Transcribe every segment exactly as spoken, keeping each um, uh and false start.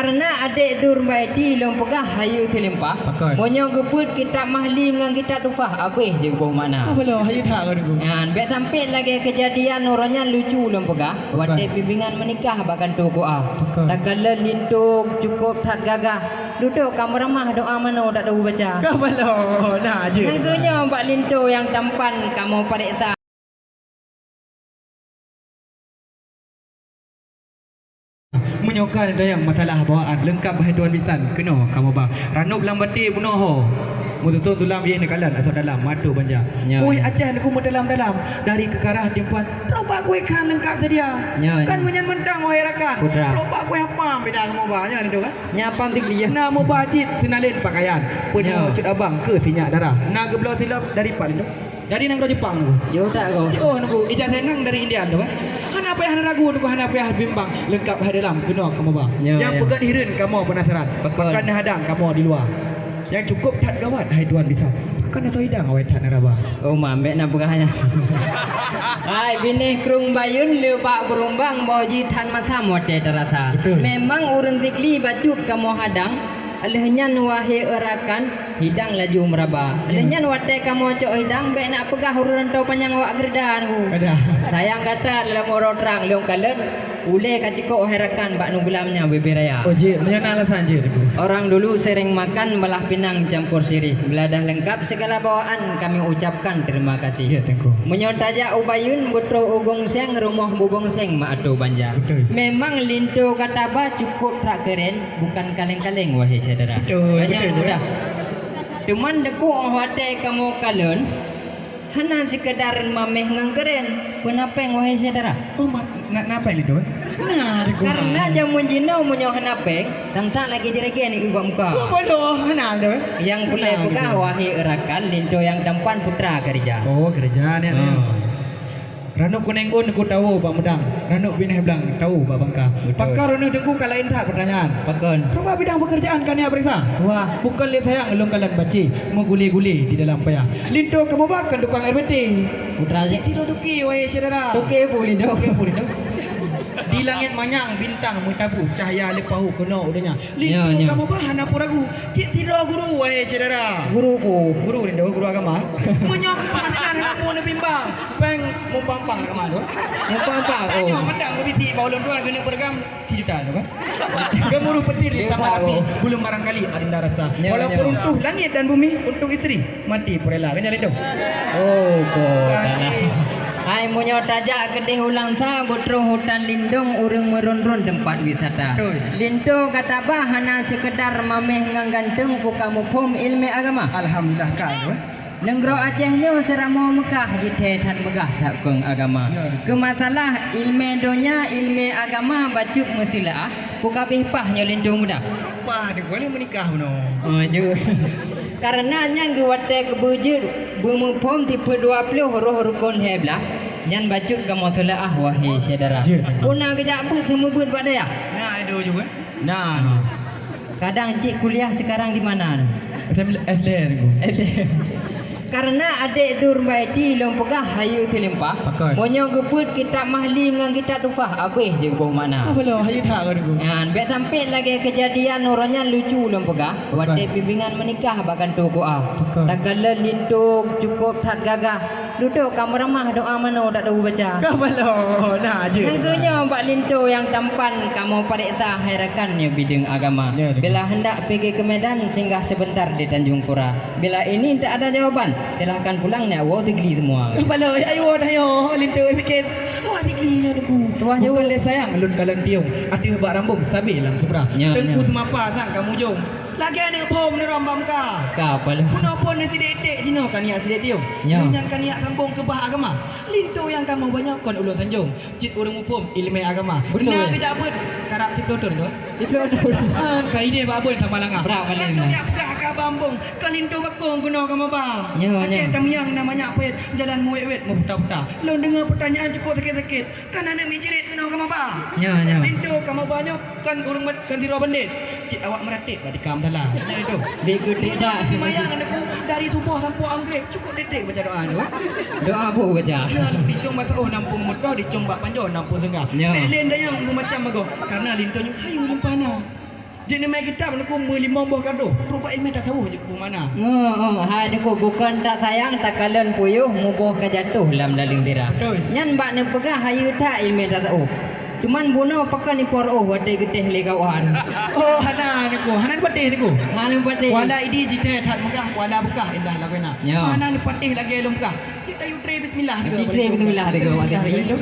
Kareuna adék Durmaiti lôn peugah hayeue teulimpah. Pakon? Meunyoe geupeuet kitab Mahli ngon kitab Tuhfah, abéh jeuet boh makna. Oh, belom, hayeue that, Guru. Nyan, bék sampai lagée keujadian uroe nyan lucu lôn peugah. Pakon? Watée bimbingan meunikah bak kantô Q A. Pakon? Takalon linto cukôp that gagah. Dudoe ka meuramah doa manoe dak tahu baca. Ka belom, na jeuet. Nyan keuh nyoe bak linto nyang tampan kamoe pareksa. Meunyoe ka tanyong masalah bawaan leungkab hai tuan bisan, keunoe kamoe ba. Ranub lam baté bunoe ho. Meututoe tulam ié neukalon asoe dalam mata banja. Nyoe. Woi, Aceh Teungku meudalam-dalam, dari keukarah timpan, trok bak kueh khan leungkab seudia. Nyoe, nyoe. Kan meunyan mantong wahai rakan. Putra. Trok bak kueh apam beda kamoe ba, nyan tu kan? Nyan apam tinggi ya. Na meuba cit seunalén pakaian. Nyoe. Peunoh cut abang keu sinyak darah. Na geubloe silop dari pat tu. Dari nanggroe Jepang tu. Jauh that ko. Oh, nunggu ijazah nang dari India tu kan. Hana payah ragu tu, hana payah bimbang. Leungkab hai dalam keunoe kamoe ba. Ya, nyang ya. Peugah hireuen kamoe penasaran. Betul. Pakon neuhadang kamoe di luwa. Nyang cukôp that gawat hai tuan bisan. Pakon atau idang awai that neuraba. Oh, ma, bék na peugah nyan. Hai, binéh krueng Bayeuen le bak beurumbang boh jih that masam watée tarasa. Betul. Memang ureuëng Sigli bacut kamoe hadang. Lheueh nyan, wahé rakan, hidang laju meuraba. Lheueh nyan, watée kamoe cok hidang, bék na peugah ureuëng rantau panyang awak geureuda nyoe. Ada. Sayang gata dalam uroe trang lôn kalon, ulée ka cikok wahé rakan bak nuglam nyan bubé raya. Oh, jeuet. Meunyoe na alasan jeuet, Teungku. Orang dulu sering makan belah pinang campur sirih. Bila dah lengkap segala bawaan, kami ucapkan terima kasih. Ya, Teungku. Meunyoe tajak u Bayeuen, beutroh u Gong Seng, rumoh bubong seng mak atô banja. Betul. Memang linto gata ba cukôp that keuren. Bukan kaleng-kaleng, wahé syedara. Betul, banyak betul, mudah. Cuman deukuk watée kamoe kalon, hana sikeudar mameh ngon keuren, peuna péng, wahé syedara. Oh, ma-, na, na péng itu? Na, deukuk. Karena jameun jinoe meunyoe hana péng, tantang lagi jirege ni ubak muka. Oh, bodoh, hana tu. Yang pulai peugah, wahé rakan, linto nyang tampan putra keureuja. Oh, keureuja ni. Hmm. Ranub kuneng ôn ku tawoe bak meudang, ranub binéh blang tawoe bak bangka. Betul. Pakon ranub teungku ka laén that peutanyaan. Pakon? Cuba bidang peukeurjaan ka neujak peuriksa. Wah. Bukon lé sayang lôn kalon bacé, meugulé-gulé di dalam paya. Linto kamoe ba kon tukang air beutih. Putra jih. Sidroe toke, wahé syedara. Toke peue linto? Toke peue linto? Di langét manyang bintang meutabu, cahya leupahu keunoe u donya. Linto kamoe ba hana peue ragu. Cit sidroe guru, wahé syedara. Guru peue? Guru linto, guru agama. Meunyoe keupeue hana peue neubimbang, péng mupampang agama tu. Mupampang, oh. Tanyoe mantong keubiet bak ulôn tuan keuneuk peureugang sijuta tu kan. Geumuruh peutir di sama api, belum barangkali adinda rasa. Nyoe, nyoe. Walaupun runtuh langit dan bumi untuk isteri. Mati peurela, kan nyan linto? Oh, ko tanah. Hai, meunyoe tajak keudeh u Langsa, beutroh hutan lindong, ureuëng meurôn-rôn teumpat wisata. Betul. Linto gata ba hana seukeudar mameh ngon ganteng, peue ka muphom iéleumé agama. Alhamdulillah, ka, ya. Nanggroe Aceh nyoe seuramoe Meukah, jithée that meugah that kong agama. Ya, betul. Keu masalah iéleumé donya, iéleumé agama bacut meusilaah, peue ka abéh paih nyoe linto muda. Paih, dia boleh menikah bunoe. Oh, jeuet. Karena nyan geuh watée keubeujeuet beumuphom tipe dua ploh roh rukon lhée blaih, nyan bacut kamoe teulaah, wahé syedara. Jeuet. Peue na geujak beuet seumeubeuet bak dayah? Na, ada juga. Na. Kadang cit kuliah sekarang di mana? S D M, S D M. Karena adék Durmaiti lôn peugah hayeue teulimpah, pakon? Meunyoe geupeuet kitab Mahli ngon kitab Tufah, abéh jeuet boh makna. Oh, belom, hayeue that, Guru. Nyan, bék sampai lagée keujadian uroe nyan lucu lôn peugah. Watée bimbingan meunikah bak kantô Q A. Pakon? Takalon linto cukôp that gagah. Dudoe ka meuramah doa manoe dak tahu baca. Ka balok, na jeuet. Nyan keuh nyoe bak linto nyang tampan kamoe pareksa hai rakan nyoe bideueng agama. Ya, betul. Bila hendak pergi ke Medan, singgah sebentar di Tanjung Pura. Bila ini tak ada jawaban, silahkan pulang nak woe Sigli semua. Ka balok, ya, ayo, ayo, linto mikir. Tuah Sigli nyoe Teungku. Tuah nyoe. Bukan lé sayang lôn kalon tiong, ateueh bak rambong sabe lam supra. Ya, Teungku ya. Seumapa sang ka mujong. Lagée aneuk bom neurambam ka. Ka, apa lom? Bunoe phon sidék-dék, jinoe ka niyak sidék tiong. Nyoe. Nyan ka niyak sambong keubah agama. Linto nyang kamoe ba nyoe kon ulôn sanjong. Cit ureuëng muphom iéleumé agama. Betul. Na geujak beuet karab siploh thon tu. Siploh thon. Ah, ka idéh bak beuet sama langah. Brat paléng. Ka niyak peugah ka bambong, ka linto bakong keunoe kamoe ba. Nyoe, nyoe. Aceh Tamiang na manyak peuet, jalan meuwét-wét meuputa-puta. Lôn deungoe peutanyaan cukôp sakét-sakét. Kan aneuk miet jerit keunoe kamoe ba. Nyoe, nyoe. Linto kamoe ba nyoe kan ureuëng mat-, kan sidroe bandét. Cit awak meuratéb bak tikam dalam. Nyan itu. Dikeutik dak. Seumayang aneukku dari suboh sampoe anggrek cukôp dék-dék baca doa tu. Doa apa baca? Nyan, dicong bak saôh nampung meutoh, dicong bak panjoe nampung seungga. Nyoe. Bék lén dayang meumacam bagoe, karena linto nyoe hayeue leumpah na. Jeuet neumé kitab Teungku meulimong boh kardus, peurupat ileumèe tasawuf jeuet keu mana? Oh, oh, hai Teungku, bukon tak sayang takalon puyôh muboh ka jatoh lam daleueng dira. Beutôi. Nyan bak neupeugah hayeue that ileumèe tasawuf. Cuman bunoe pakon ipor oh watèe geutéh lé kawan. Oh, hana Teungku, hana neupatéh Teungku. Hana neupatéh. Kuala Idi jithèe that meugah, kuala beukah indah lagoena. Ya. Hana neupatéh lagèe lôn peugah. Kita yue tré bismillah. Kita yue tré bismillah, Teungku.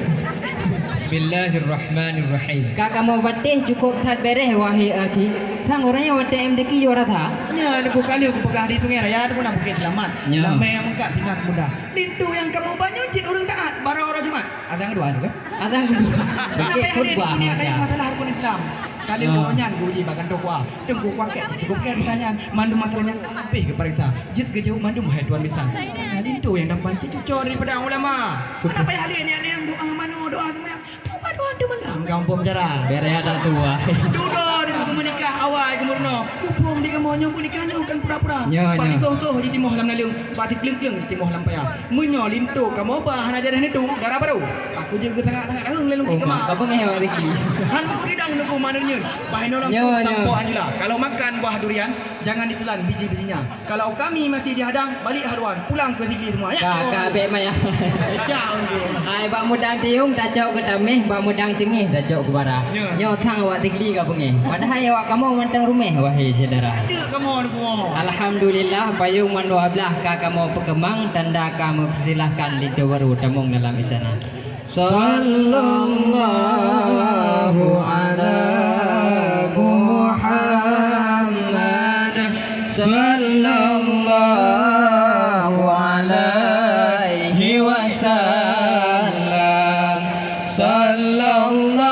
Bismillahirrahmanirrahim. Ka kamoe patéh cukôp that bèrèh, wahé akhi. Sang ureueng nyang watèe M D Q yo rasa. Nyan Teungku, ka lheueh kupeugah di Sungai Raya Teungku, na Bukét Seulamat. Nyan. Lamé nyang meukat sinan mudah. Linto nyang kamoe ba nyoe cit ureueng taat, baroe uroe Jumat. Azan keudua tu kan? Azan keudua. Bukét khutbah. Masalah rukun Islam. Ka lheueh uroe nyan geuuji bak kantô K U A. Teungku kuakèk cukôp kèe misalnya, mandum makanan nyan habéh geupareksa. Jeuet geujaweueb mandum hai tuan bisan. Nah, linto nyang tampan cit cucoe daripada ulama. Kenapa ya halé ni, ada yang doa manoe, doa seumayang? Doa, doa tu mana? Gampông cara. Bèrèh adat tua. Dudoe di buku menikah awai geumeurunoe. Kupông di kamoe nyoe peunikah nyoe kan pura-pura. Ya, ya. Bak sigoh-goh jitimoh lam naleueng, bak sikleueng-kleueng jitimoh lam paya. Meunyoe linto kamoe ba hana jadeh neutôk dara barô, aku jeuet geusangat-sangat raheueng lé lungkit keumah. Ka beungèh awak Ricky. Han meukeudong Teungku manör nyoe. Bah inoe langsung sampoe Anjula. Kalau makan buah durian, jangan ditelan biji-bijinya. Kalau kami masih dihadang, balik haluan, pulang ke sigi semua. Ya. Ka, ka, bèk maya. Ejak Teungku. Hai, bak mudang tiung tacok keu taméh, bak mudang teungèh tacok keu bara. Ya. Nyoe sang awak Ricky ka beungèh. Padahai awak kamoe mantong ruméh, wahé syedara. Ada kamoe Teungku. Alhamdulillah, payông mandua blah ka kamoe peukeumang, tanda ka meupersilahkan linto barô tamong dalam istana. Sallallahu ala Muhammad, sallallahu alaihi wasallam, sallallahu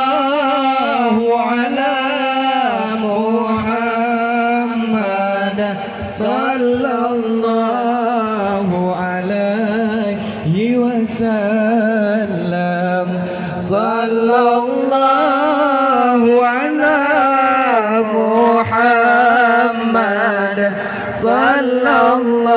ala Muhammad, sallallahu alaihi wasallam. Sallallahu ala Muhammad. Sallallahu